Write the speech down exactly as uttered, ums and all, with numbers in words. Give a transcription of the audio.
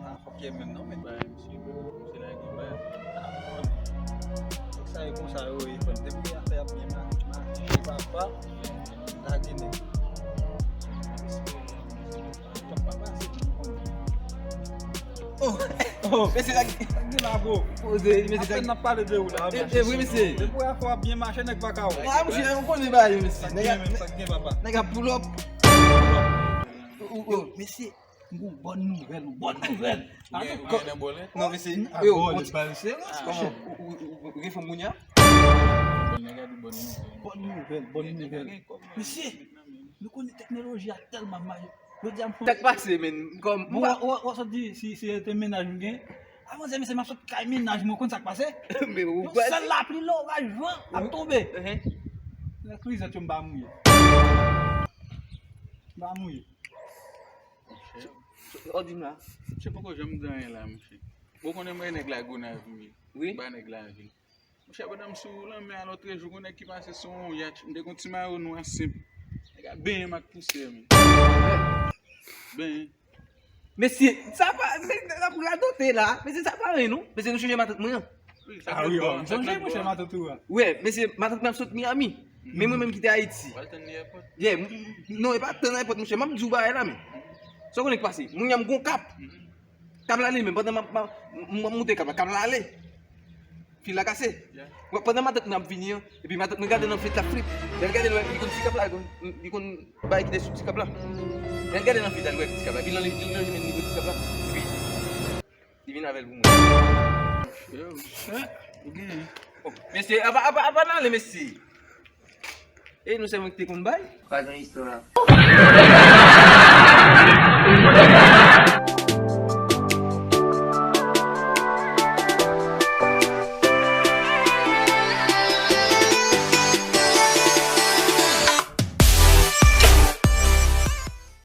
Ah, fòk ye menm non, men. Bay, misye, misye lage bay. Sa e konsa yo ye, fò depi afè ap byen ma-, mache, papa, lage nèg. Papa, se pou konn. Oh, oh, mesye, sa gen la, bro. Poze, mesye, sa gen. Apèn n ap pale de ou la, e, e, wi, mesye. Depi afè ap byen mache, nèg pa ka wè. Ah, mouche, ou konnen bagay yo, mesye. Sa gen, sa gen, papa. Nèg ap pull up. Oh, oh, oh, mesye. M gon bòn nouvèl, yon bòn nouvèl. Ou gen, ou gen nan bòlèt? Non, mesye. Ah, yo, bòlèt, ba, mesye. Ah, ou, ou, ou, ou gen fanm kounye a? Bòn nouvèl. Bòn nouvèl, bòn nouvèl. Mesye, nou konnen teknoloji a tèlman mache. Jodi a m fè. Sa k pase, men? Kòm, bon, ou, ou, ou sot di si, si se te mennaj m gen. Avan yè, mesye, m ap sot kay mennaj mwen, ou konn sa k pase? Men ou yon sèl lapli, loraj, van ap tonbe. Lè krizant yo, m pa mouye. M pa mouye. Ou di m la. Mouche poko janm gen anyen la, mouche. Ou konnen mwen nèg la Gonayiv m ye. Wi. M pa nèg lavil. Mouche, pandan m sou lanmè a lòtrejou, gon nèg ki pase sou yon yatch. M te gon ti mayo nwa senp. Nèg la benyen m ak pousè, men. Benyen. Mesye, sa pa, men, n ap radote la. Mesye, sa pa anyen, non. Mesye, nou chanje matant mwen an. Wi, sa fèt bon, sa fèt bon. Ah wi, m sonje, mouche, matant ou a. Wi, mesye, matant mwen ap sot Miami. Men mwen menm ki te Ayiti. Pral tann li èpòt. Yeah, m-, m-, non, e pa tann èpòt, mouche. M ap di w bagay la, men. Sa w konnen k pase? Moun nan m gon kap. Kap la li menm, pandan m ap, m ap, m ap moute kap la, kap la ale. Fil la kase. Bon, pandan matant mwen ap vini an, epi matant mwen gade nan fenèt la, flip. Lè l gade l wè, li konn ti kap la, li konn, li konn bagay ki te sou ti kap la. Lè l gade nan fenèt la, li wè ti kap la. Epi li lonje men li pran ti kap la. Epi li vin avè l pou mwen. Yo, ou genyen. Oh, mesye, apa, apa, apa n ale, mesye? E nou se mwen ki te konn bay? Pa gen istwa.